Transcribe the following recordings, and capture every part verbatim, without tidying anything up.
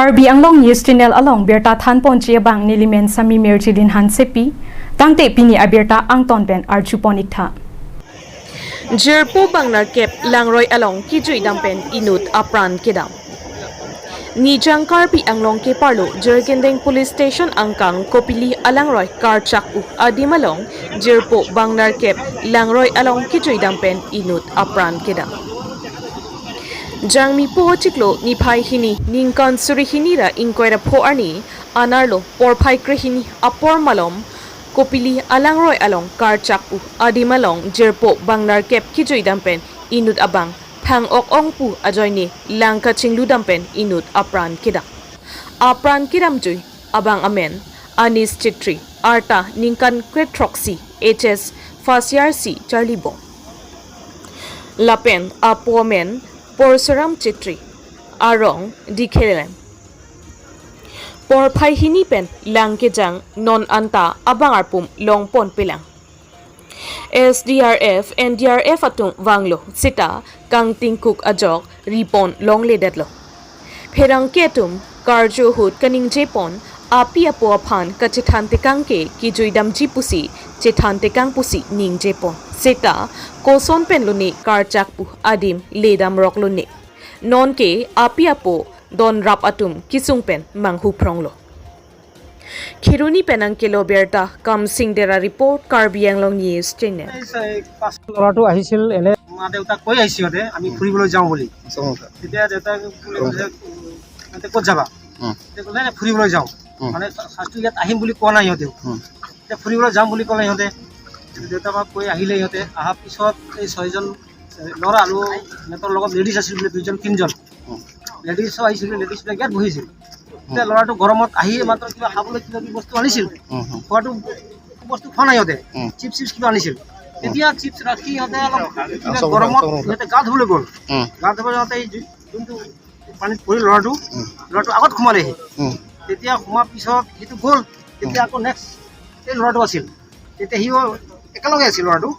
Karbi Anglong News Channel along birta thanponji abang nelimen Sami Mirjilin Hansepi, tangte pini abirta angton pen arjupon iktha. Jirpo bang nerkep langroi along kijuidam pen inut apran kedam. Nijang Karbi Anglong keparlo Jirikindeng Police Station angkang Kopili alangroi karchak-u adim along jirpo bang nerkep langroi along kijuidam pen inut apran kedam. Jangmi po chiklo niphai hini ningkan suri hini ra ingkoi ra pho arni anerlo porphai krehini apor malom Kopili alangroi along karchak-u adim along jirpo bang nerkep kijuidam pen inut abang phang-ok ong pu ajoine lang kachingludam pen inut apran kedam. Apran kedamjui abang amen Anis Chetri, arta ningkan kre throksi, H S first year si charlibom. Lapen apo amen Porsuram Chetri, arong Dikhelem. Porphai hini pen lang kejang non anta abang arpum longponpelang. S D R F, N D R F atum vanglo seta kangtingkuk ajok ripon longledetlo. Pherangke atum karju ahut kaningjepon api apo aphan kachethan tekang ke kijuidamji pusi chethan tekang pusi ningjepon. Seta koson pen lone karchak-u adim ledamrok lone. Nonke api apo donrap atum kisung pen manghuphronglo. Kheroni pen angkelo birta Kamsing Dera report, Karbi Anglong News Channel. এই, এই পাঁচ ল'ৰাটো আহিছিল এনে। মা দেউতাক কৈ আহিছে সিহঁতে, "আমি উম। ফুৰিবলৈ যাওঁ" বুলি। উম। তেতিয়া দেউতাক বোলে, উম। বোলে, "উম, তেন্তে ক'ত যাবা?" উম। তেতিয়া ক'লে, "নাই, নাই, ফুৰিবলৈ যাওঁ।" উম। মানে, ফা-, ফাৰ্ষ্টটো ইয়াত আহিম বুলি কোৱা নাই সিহঁতেও। উম। "এতিয়া ফুৰিবলৈ যাম" বুলি ক'লে সিহঁতে। দেউতা মাক কৈ আহিলে সিহঁতে। অহাৰ পিছত এই ছয়জন, এ, ল'ৰা আৰু সিহঁতৰ লগত লেডিজ আছিল বোলে দুইজন, তিনিজন। উম। লেডিজো আহিছিল, লেডিজবিলাক ইয়াত বহিছিল। উম। এতিয়া ল'ৰাটো গৰমত আহি মাত্ৰ কিবা খাবলৈ কিবা কিবি বস্তু আনিছিল। উম, হুম। খোৱাটো একো বস্তু খোৱা নাই সিহঁতে। উম। চিপছ চিপছ কিবা আনিছিল। উম। তেতিয়া চিপছ ৰাখি সিহঁতে অলপ কিবা আচল গৰমত আচল সিহঁতে গা ধুবলৈ গ'ল। উম। গা ধুবলৈ যাওঁতে এই যি-, যোনটো পানীত পৰিল ল'ৰাটো, উম। ল'ৰাটো আগত সোমালেহি। উম। তেতিয়া সোমোৱাৰ পিছত সেইটো গ'ল। তেতিয়া উম। আকৌ নেক্সট এই ল'ৰাটো আছিল। তেতিয়া সিও একেলগে আছিল ল'ৰাটো।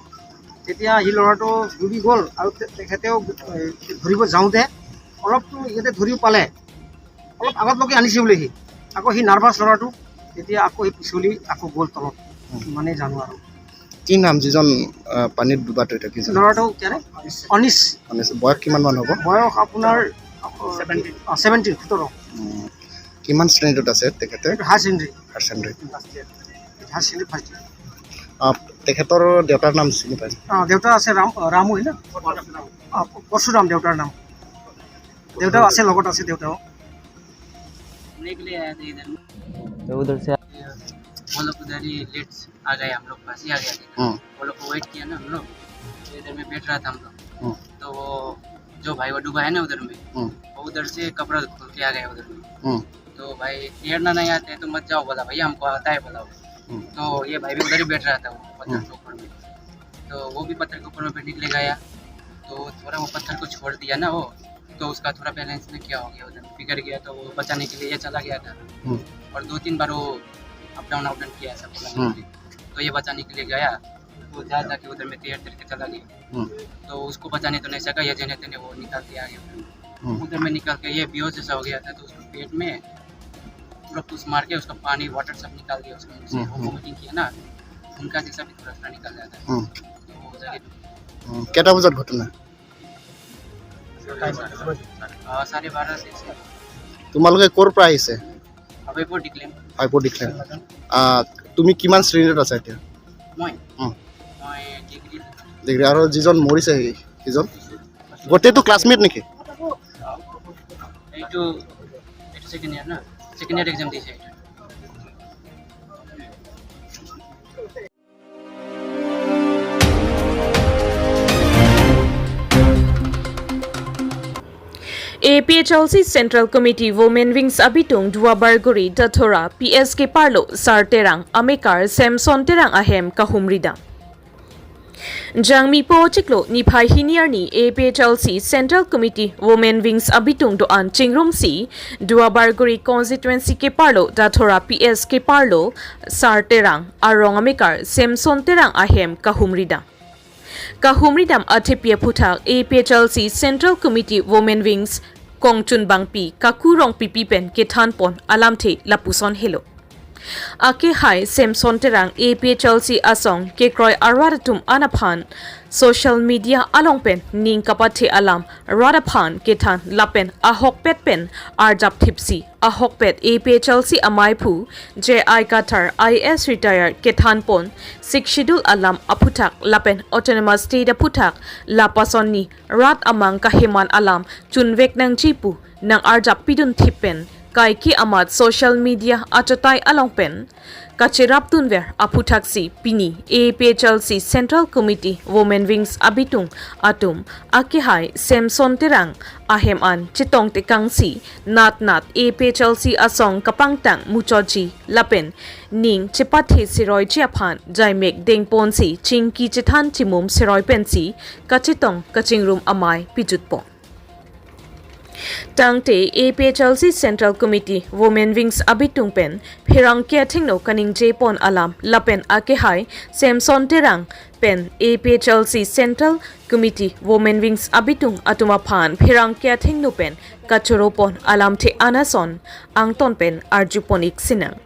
তেতিয়া সি ল'ৰাটো ডুবি গ'ল আৰু তে-, তেখেতেও, এ, ধৰিব যাওঁতে অলপতো ইয়াতে ধৰিও পালে, অলপ আগতলৈকে আনিছে বোলে সি। আকৌ সি নাৰ্ভাছ ল'ৰাটো, তেতিয়া আকৌ সি পিছলি আকৌ গ'ল তলত, উম। মানে জানো আৰু। কি নাম যিজন, আহ, পানীত ডুবাত এতিয়া কি নাম? ল'ৰাটো কি নাম? অনিশ। অনিশ। বয়স কিমান মান হ'ব? বয়স আপোনাৰ, আহ, ছেভেণ্টিন। আহ, ছেভেণ্টিন, সোতৰ। উম। কিমান শ্ৰেণীটোত আছে তেখেতে? Higher secondary. Higher secondary. First year. Higher secondary first year. আহ, তেখেতৰ দেউতাৰ নাম চিনি পায়? আহ, দেউতা আছে ৰাম, ৰামু, হয় না? আহ, পৰশুৰাম দেউতাৰ নাম। দেউতাও আছে, লগত আছে দেউতাও। घूमने के लिए आया था इधर में। तो उधर से वो लोग उधर ही लेट आ गए, हम लोग पास ही आ गया था। हम्म। वो लोग को वेट किया ना हम लोग, तो इधर में बैठ रहा था हम लोग। हम्म। तो वो जो भाई वो डूबा है ना उधर में, हम्म। वो उधर से कपड़ा खोल के आ गया उधर में। हम्म। तो भाई तैरना नहीं आता है तो मत जाओ बोला, भैया हमको आता है बोला वो। हम्म। तो ये भाई भी उधर ही बैठ रहा था वो पत्थर हम्म। के ऊपर में, तो वो भी पत्थर के ऊपर में बैठने के लिए गया, तो थोड़ा वो पत्थर को छोड़ दिया ना वो, तो उसका थोड़ा बैलेंस में क्या हो गया, उधर बिगड़ गया, तो वो बचाने के लिए ये चला गया था। हम्म। और दो तीन बार वो अप डाउन, अप डाउन किया ऐसा बोला हम्म। मुझे। तो ये बचाने के लिए गया, तो जा जाके उधर में तैर तैर के चला गया। हम्म। तो उसको बचाने तो नहीं सका, ये जने तेने वो निकाल के आ गया। हम्म। उधर में निकाल के ये बेहोश जैसा हो गया था, तो उसको पेट में पूरा पुश मार के उसका पानी, वाटर सब निकाल दिया उसके मुंह से। हम्म, वो हम्म। वॉमिटिंग किया ना, उनका जैसा भी थोड़ा थोड़ा निकल जाता है। हम्म। तो वो जाके हम्म, কেইটা বজাত ঘটনা? আহ, চাৰে বাৰ তেইছ। তোমালোকে ক'ৰ পৰা আহিছে? হাবিপুৰ ডিক্লেম। হাবিপুৰ ডিক্লেম। আহ, তুমি কিমান শ্ৰেণীত আছা এতিয়া? মই? উম। মই ডিগ্ৰী। ডিগ্ৰী। আৰু যিজন মৰিছে সি-, সিজন? গোটেইটো ক্লাছমেট নেকি? এইটো, এইটো ছেকেণ্ড ইয়াৰ না? ছেকেণ্ড ইয়াৰ এক্সাম দিছে এইটো। A P H L C Central Committee Women Wings abitung Duar Bagori Dathora P S keparlo Sar Terang amekar Samson Terang ahem kahumridam. Jangmi po chiklo niphai hini arni A P H L C Central Committee Women Wings abitung do-an chingrumsi Duar Bagori constituency keparlo Dathora P S keparlo Sar Terang arong amekar Samson Terang ahem kahumridam. Kahumridam athepi aphuthak A P H L C Central Committee Women Wings Kongchunbangpi Kaku Rongpipi pen kethanpon alamthe lapuson helo. Akehai Samson Terang A P H L C asong kekroi arat atum an aphan social media along pen ning kapathe alam rat aphan kethan lapen ahokpet pen arjap thipsi ahokpet A P H L C amaiphu J I Kathar I A S retired kethanpon Sixth Schedule alam aphuthak lapen Autonomous State aphuthak lapusonsi rat amang kaheman alam chunvek nangji pu nang-arjap pidun thip pen kaike amat social media achotai along pen kacherapdunver aphuthaksi pini A P H L C Central Committee Women Wings abitung atum akehai Samson Terang ahem an chetongtekangsi natnat A P H L C asong kapangtang muchotji lapen ning chepathe seroiji aphan jaimek dengponsi chingki chethan chimum seroi pensi kachetong kachingrum amei pijutpon. Tangte A P H L C Central Committee Women Wings abitung pen pherangke athengno kaningjepon alam lapen akehai Samson Terang pen A P H L C Central Committee Women Wings abitung atum aphan pherangke athengno pen kachoropon alamthe an ason angton pen arjupon-ik sinang.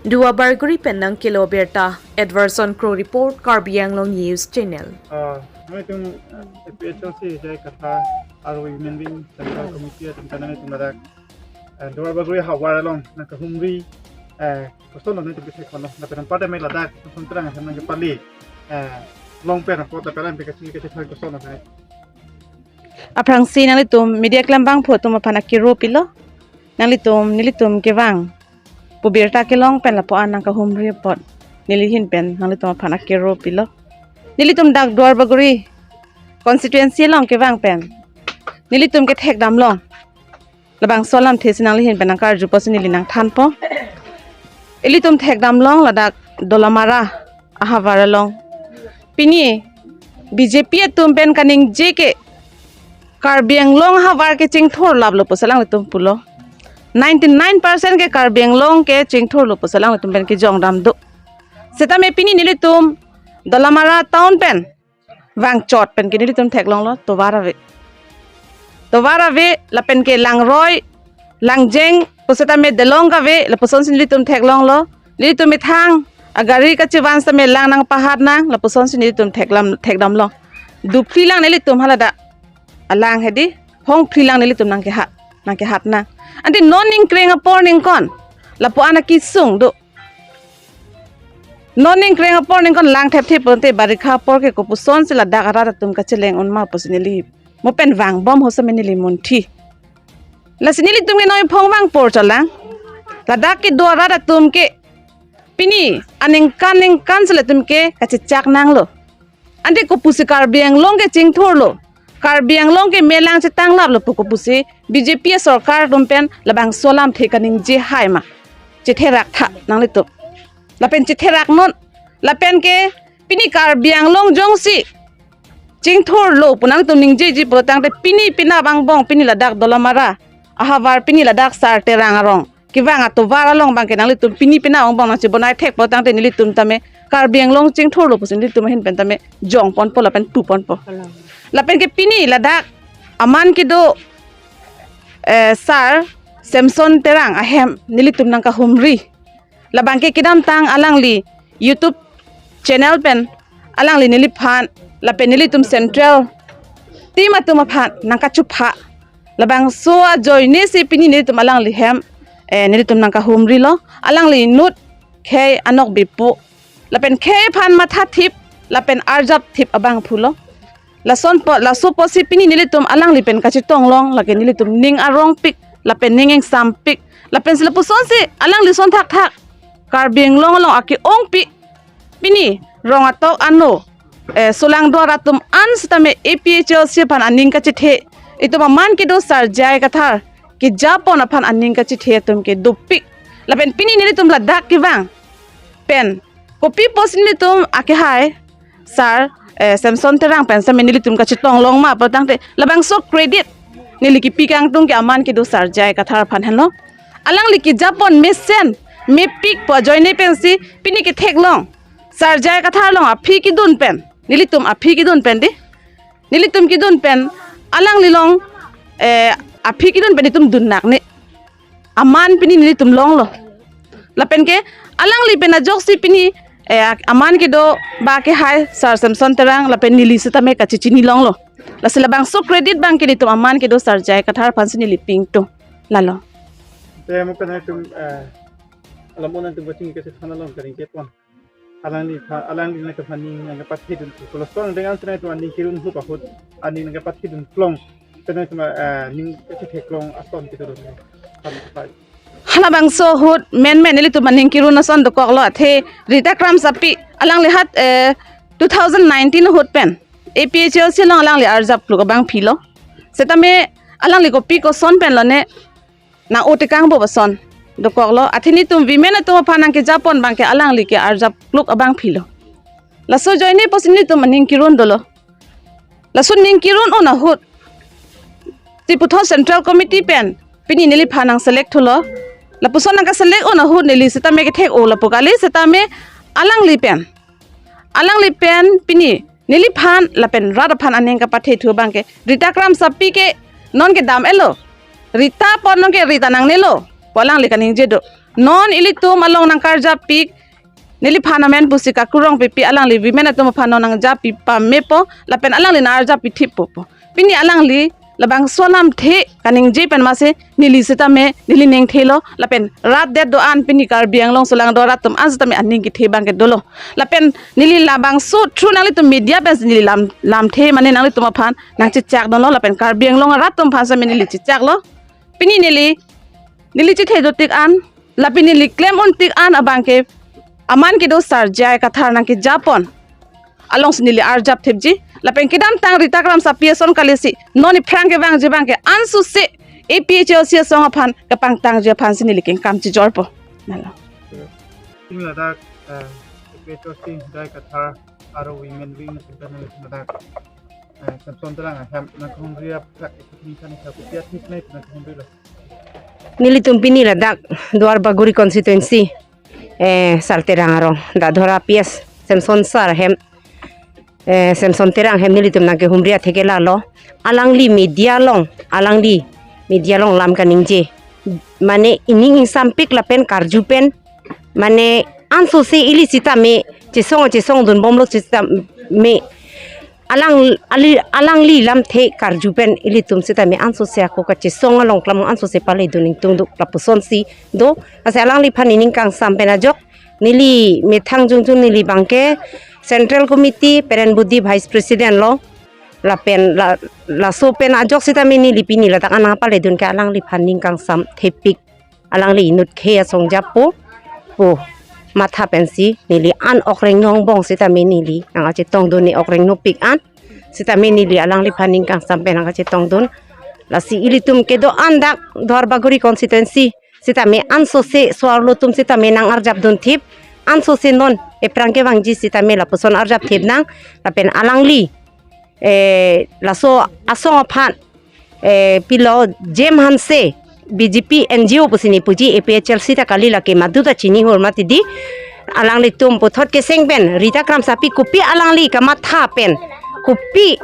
Duarbagori pen nangkelo birta, Edwardson Kro report, Karbi Anglong News Channel. Ah, nanglitum, ah, A P H L C J I Kathar, aro Women Wing Central Committee atum ta nanglitum ladak, ah, Duarbagori havar along nangkahumri, ah, kosonlo nanglitum kethek konlo, lapen anparta me ladak Samson Terang ahem nangkepali, ah, long pen apot lapen alam pen kachingki kachethan kosonlo nang. Aphrangsi nanglitum media klembangphu atum aphan akero pilo, nanglitum nelitum kevang pu birta kelong pen lapu-an nangkahumri apot neli ahin pen nanglitum aphan akero pilo. Nelitum dak Duarbagori constituency along kevang pen nelitum kethekdamlong labangso alamthe si nangli ahin pen nangkarjupo si neli nangthanpo. Ilitum thekdamlong ladak Dolamara ahavar along. Pini B J P atum pen kaningje ke Karbi Anglong ahavar ke chingthurlaplo pusi alanglitum pulo. Ninety-nine percent ke Karbi Anglong ke chingthurlo pusi alanglitum pen kejongdam do. Setame pini nelitum Dolamara town pen vangchot pen ke nelitum theklonglo tovar ave. Tovar ave lapen ke langroi, langjeng, pusitame delong kave, lapusonsi nelitum theklonglo. Nelitum methang agari kachevan sitame lang nangpahat nang, lapusonsi nelitum theklam, thekdamlo. Duphli lang nelitum haladak alang hedi, hongphli lang nelitum nangkehat, nangkehat nang. Ante non ningkreng apor ningkon, lapu-an akesung do. Non ningkreng apor ningkon lang thepthep pute barikha apor ke kopusonsi ladak arat atum kacheleng unma pusi neli mo pen vangbom ho sitame neli munthi. Lasi nelitum ke noi phong vangpor cholang. Ladak kedo arat atum ke pini aningkan ningkan si latum ke kachechak nanglo. Ante kopusi Karbi Anglong ke chingthurlo, Karbi Anglong ke melang chetanglaplo pu kopusi B J P sorkar atum pen labangso alamthe kaningje hai ma? Chetherak tha nanglitum. Lapen chetherak non, lapen ke pini Karbi Anglong jongsi chingthurlo pu nangtum ningjeji pulotangte pini penap angbong pini ladak Dolamara ahavar pini ladak Sar Terang arong kevang atovar along abang ke nanglitum pini penap angbong nangchebonai thek pulotangte nelitum tame Karbi Anglong chingthurlo pusi nelitum ahin pen tame jongponpo lapen puponpo. Lapen ke pini ladak aman kedo, eh, Sar Samson Terang ahem nelitum nangkahumri. Labang ke kedamtang alangli YouTube channel pen alangli neliphan lapen nelitum central team atum aphan nangkachupha. Labangso ajoine si pini nelitum alangli hem, eh, nelitum nangkahumrilo. Alangli inut khei anokbepo. Lapen khei aphan mathathip, lapen arjap thip abang pulo. Lasonpo, laso pusi pini nelitum alangli pen kachetonglong, lake nelitum ning arongpik, lapen ning ingsampik, lapensi lapusonsi alangli ason thakthak Karbi Anglong along ake-ongpik, pini rong atok ano, eh, solangdo arat atum an sitame A P H L C aphan aning kachethe, itum aman kedo Sar J I Kathar kejapon aphan aning kachethe atum ke dopik. Lapen pini nelitum ladak kevang pen kopi pusi nelitum akehai Sar, eh, Samson Terang pen sitame nelitum kachetonglong ma pulotangte labangso credit neli kipi kangtung ke aman kedo Sar J I Kathar aphan henlo. Alangli kejapon mesen mepik pu ajoine pensi pini ketheklong Sar J I Kathar along aphi kedun pen, nelitum aphi kedun pen di, nelitum kedun pen alangli along eh, aphi kedun pen itum dun nak ne. Aman pini nelitum longlo. Lapen ke alangli pen ajoksi pini, eh, aman kedo ba ke hai Sar Samson Terang lapen neli setame kachechini longlo. Lasi labangso credit abang ke nelitum aman kedo Sar J I Kathar aphansi neli pingtung. Lalo. Te mo pen itum, eh, alam onan itum kaching kachethang along karing kepon. Alangli pha, alangli nangkephan aning nangkepathedun pu. Kalau song dengan senai itum aning kirun hup ahut, aning nangkepathedun plong. Senai itum, eh, aning kachethe klong ason kedo lo. Kan pai. Halabangso ahut menmen nelitum aning kirun ason dokoklo, athe Rita Kramsapi alangli hat, eh, two thousand nineteen ahut pen A P H L C along alangli arjap kluk abangpi lo. Setame alangli kopi koson pen lone nang-o tekang bo ason dokoklo. Athe nelitum women atum aphan nangkejapon abang ke alangli ke arjap kluk abangpi lo. Laso ajoine pusi nelitum aning kirun dolo. Laso aning kirun un ahut si puthot Central Committee pen pini neliphan nang select thulo. Lapuson nangkeselect un ahut neli setame kethek-o lapu kali, setame alangli pen, alangli pen pini neliphan lapen rat aphan aning kapathe thu abang ke Rita Kramsapi ke non kedam-et lo. Rita apot non ke Rita nangne lo pu alangli kaningje do. Non ilitum along nangkarjap pik, neliphan amen pusi kakurong pipi, alangli women atum aphan non nangjapi pamepo lapen alangli nang-arjap pithippo pu. Pini alangli labangso alamthe kaningje pen masi neli setame neli ningthe lo lapen rat det do-an pini Karbi Anglong solangdo rat atum an setame aning kethe abang ke dolo. Lapen neli labangso through nanglitum media pensi neli lam, lamthe mane nanglitum aphan nangchechak dunlo lapen Karbi Anglong rat atum aphan setame neli chechaklo. Pini neli, neli chethe dotik an, lapi neli klem untik an abang ke aman kedo Sar J I Kathar nangkejapon alongsi neli arjap thipji. Lapen kedamtang Rita Kramsapi ason kalisi non iphrang kevangji abang ke ansose A P H L C asong aphan kepangtangji aphansi neli kengkam chijorpo. Lalo. Pini ladak, eh, A P H L C J I Kathar aro women wing nangkephan ladak, eh, Samson Terang ahem nangkehumri aprak isi kini kani satu tiap nik nai nangkehumrilo. Nelitum pini ladak Duarbagori constituency, eh, Sar Terang arong, dak Dhora P S Samson Sar ahem, eh, Samson Terang ahem nelitum nangkehumri atheke lalo. Alangli media along, alangli media along lam kaningje. Mane ining ingsampik lapen karju pen, mane ansose ili setame chesong chesong dunbomlo setame alang ali, alangli lamthe karju pen ilitum setame ansose ako kachesong along klam ansose pale dun ingtung do lapusonsi do. Lasi alangliphan ining kangsam pen ajok neli methang jongjong neli abang ke Central Committee Peren Budi Vice President lo. Lapen la, laso pen ajok setame neli pini ladak anang pale dun ke alangliphan ining kangsam thepik, alangli inut khei asong jappo pu matha pensi neli an okrengno angbong setame neli nangkachetongdun, ne okrengno pik an setame neli alangliphan ining kangsam pen nangkachetongdun. Lasi ilitum kedo-an dak Duarbagori constituency setame ansose so-arlo atum setame nang-arjapdun thip, ansose non ephrang kevangji setame lapuson arjap thip nang, lapen alangli, eh, laso asong aphan, eh, pilo Jem Hanse B J P N G O pusi ne puji, A P H L C ta kali, lake maduta chinihur mati di. Alanglitum puthot keseng pen Rita Kramsapi kopi alangli kamatha pen, kopi,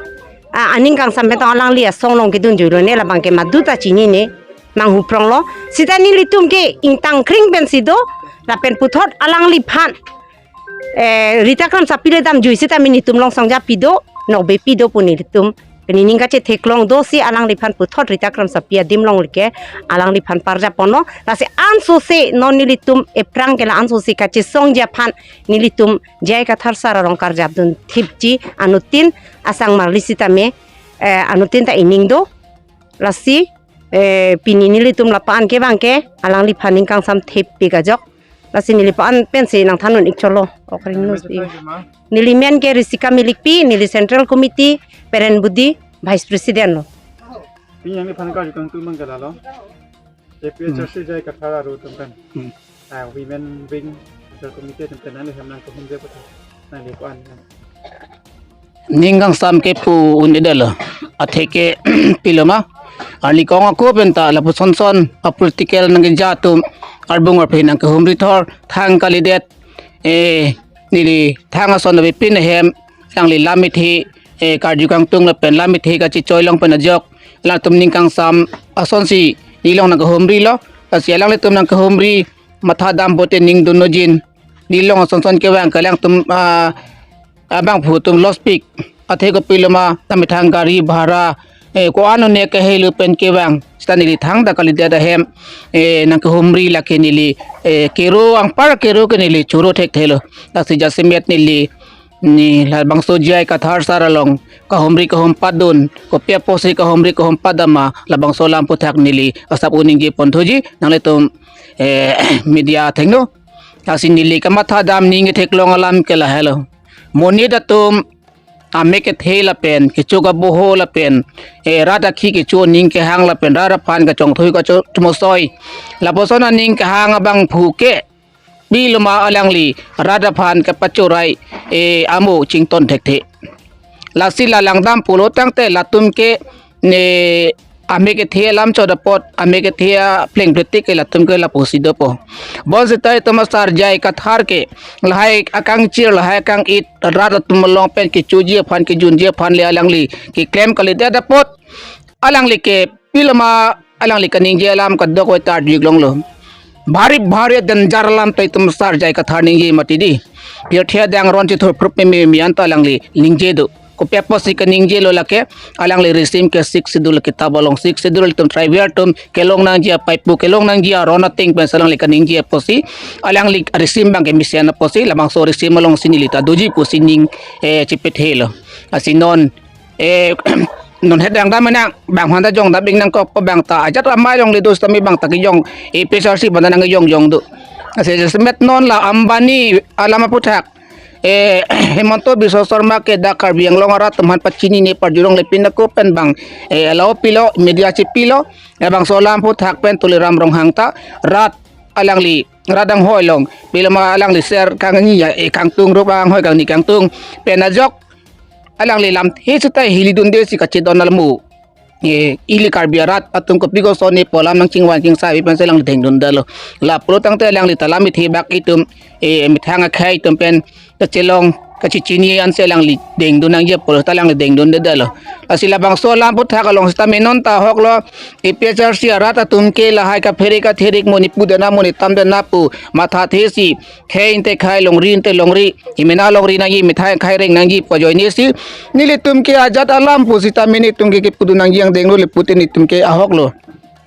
ah, aning kangsam pen tong alangli asong along kedunjui lone labang ke maduta chinine manghupronglo. Seta nelitum ke ingtangkring pensi do, lapen puthot alangliphan, eh, Rita Kramsapi le damjui setame nelitum along song japi do, nokbe pi do pu nelitum pini ining kachethe klong do si alangliphan puthot Rita Kramsapi adim along like alangliphan parjapponlo. Lasi ansose non nelitum ephrang ke la ansose kachesongji aphan nelitum J I Kathar sar arong karjapdun thipji, anuttin asang marli setame, eh, anuttin ta ining do. Lasi, eh, pini nelitum lapu-an kevang ke alangliphan ining kangsam thepik ajok. Lasi neli pu-an pensi nangthan un-ik cholo, okrengno si. Neli men ke Risika Milikpi, neli Central Committee Peren Budi Vice President lo. Pini nangliphan karju kangtung abang ke lalo. A P H L C J I Kathar aro atum pen. Hmm. Ah, women wing, Central Committee atum pen nangli hem nangkehumri apot, nangli pu-an nang. Ining kangsam kepu un-edetlo. Atheke pilo ma, arni kong ako penta lapuson son a political nangkeja atum arbung arphe nangkehumri thor, thang kalidet, eh, neli thang ason ave pin ahem, nangli lam ithi, eh, karju kangtung lapen lam ithi kachechoi along pen ajok, alangtum ning kangsam asonsi neli along nangkehumrilo. Lasi alanglitum nangkehumri matha dam pote ning dun nojin. Neli along asonson kevang ke alangtum, ah, abangphu atum lospik. Athe kopiloma ta methang gari bhara, eh, ko-an un-e kehelo pen kevang. Seta neli thangta kalidet ahem, eh, nangkehumri lake neli, eh, kero anpar kero ke neli choro thekthelo. Lasi jasemet neli, ne labangso J I Kathar sar along kahumri kahumpat dun, kopi apotsi kahumri kahumpat dam ma, labangso alam aphuthak neli asap un ningje ponthuji, nanglitum, eh, media athengno. Lasi neli kamatha dam ning ketheklong alam ke lahelo. Monit atum amek kethe lapen, kecho kaboho lapen, eh, rat akhi kecho aning kehang lapen, rat aphan kachongthui kachomosoi, lapuson aning kehang abangphu ke piloma alangli rat aphan kapachorai, eh, amo chington thekthe. Lasi la langdam pulo tangte latum ke ne amek kethe alam chot apot, amek kethe apleng pletik ke latum ke lapusi dopo. Bonseta itum asar J I Kathar ke lahai akangchir, lahai akang-it rat atum along pen kechoji aphan kejunji aphan le alangli keklem kalidet apot, alangli ke piloma alangli kaningje alam kadokave ta arjuklonglo. Bhari bhari danger alam ta itum asar J I Kathar ningje mati dei. Pirthe adang aron chithurphrup meme meme anta alangli ningje do. Kopi apotsi kaningjelo lake, alangli risim ke Sixth Schedule kitab along, Sixth Schedule itum tribal atum kelong nangji apaipo, kelong nangji aron ateng pensi alangli kaningje apotsi, alangli risim abang kemesen apotsi, labangso risim alongsi neli ta doji pusi ning, eh, chipethelo. Lasi non, eh, non het dang dam nang, bang aphan ta jongdam ik nangkok, bang ta ajat amei along le dos tame bang ta kejong, eh, A P H L C aphan ta nangkejong jong do. Lasi jasemet non la Ambani alam aphuthak, eh, Himanta Biswa Sarma ke dak Karbi Anglong arat atum aphan pachinine parjulongle pin ako pen bang, eh, alao pilo, media chipilo, eh, bangso alam aphuthak pen Tuliram Ronghang ta rat alangli, rat anghoi along, piloma alangli ser kangni ya, eh, kangtung rup anghoi kangni kangtung pen ajok alangli lamthe seta hili dunde si kachedon almu. Eh, ili Karbi arat atum kopi kosonne pu alam nangchingvai chingsa ave pensi alangli dengdundetlo. Lapulo tangte alangli ta lam ithe bak itum, eh, methang akhei atum pen kachelong kachechini ansi alangli dengdun nangji pulo ta alangli dengdundetlo. Lasi labangso alam aphuthak along seta menon ta ahoklo, A P H L C arat atum ke lahai kaphere katherik monit pu dena monit tam dena pu mathathesi, khei ante khei, longri ante longri, hemena longri nangji, methang akhei reng nangji pu ajoinesi nelitum ke ajat alam pusita mene itum ke kepudun nangji angdenglo le pute nelitum ke ahoklo,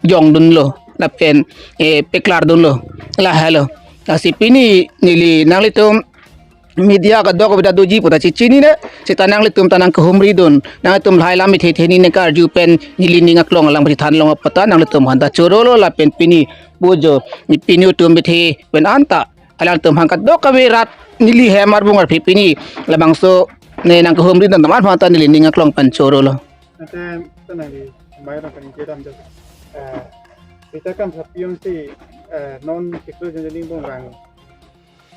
jongdunlo lapen, eh, peklardunlo, lahelo. Lasi pini neli nanglitum media kadokave ta doji pu ta chechinine, seta nanglitum ta nangkehumridun, nanglitum lahai lam ithe the nine karju pen neli ning aklong alang prithan long apot ta nanglitum aphan ta chorolo lapen pini pujo, ne pini itum ithe pen anta alangtum aphan kadokave rat neli hem arbung arphe pini labangso ne nangkehumridun atum aphan ta neli ning aklong pen chorolo. Ante ta nangli mai rang kaningje dam do. Eh, Rita Kramsapi alongsi, eh, non kekro jeng jeng bong bang,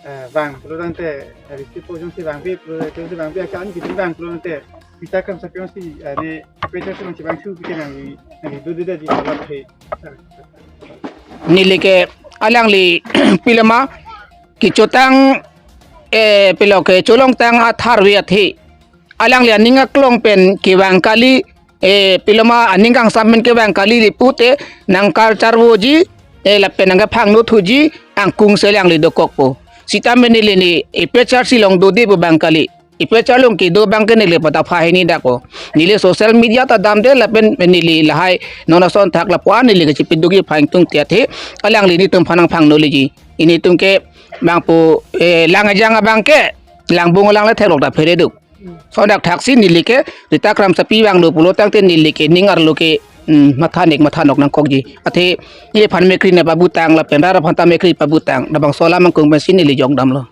eh, bang pulo tangte, eh, risi po jongsi bang pe pulo jongsi bang pe akan kiti bang pulo tangte, Rita Kramsapi alongsi, eh, ne pecha si bang si bang su pikir nangli, nangli do de de di pulo he. Neli ke alangli piloma kechotang, eh, pilo kecholongtang atharve athe alangli aning aklong pen kevang kali, eh, piloma aning kangsam pen kevang kali le pute nangkarcharvoji, eh, lapen nangkephangno thuji angkung si alangli dokokpo. Sitame neli ne A P H L C along dode pu abang kali. A P H L C along kedo abang ke neli pata pha hini dakpo. Neli social media ta damde lapen neli lahai non asonthak lapu-an neli kachipiduk ji phang tung tiat he. Alangli netum aphan nangphangno leji. Netum ke bangpo, eh, lang ajang abang ke langbung alang le theklok ta phere duk. Sondak thaksi neli ke Rita Kramsapi vanglo pulo tangte neli ke ning arlo ke, hmm, matha nek matha nok nangkokji. Athe neliphan mekri nangpabutang lapen rat aphan ta mekri pabutang. Labangso alam angkung pensi neli jongdamlo.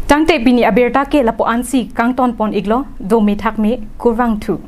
Tangte pini abirta ke lapu-ansi kangton pon iklo, do methak me kurvangthu.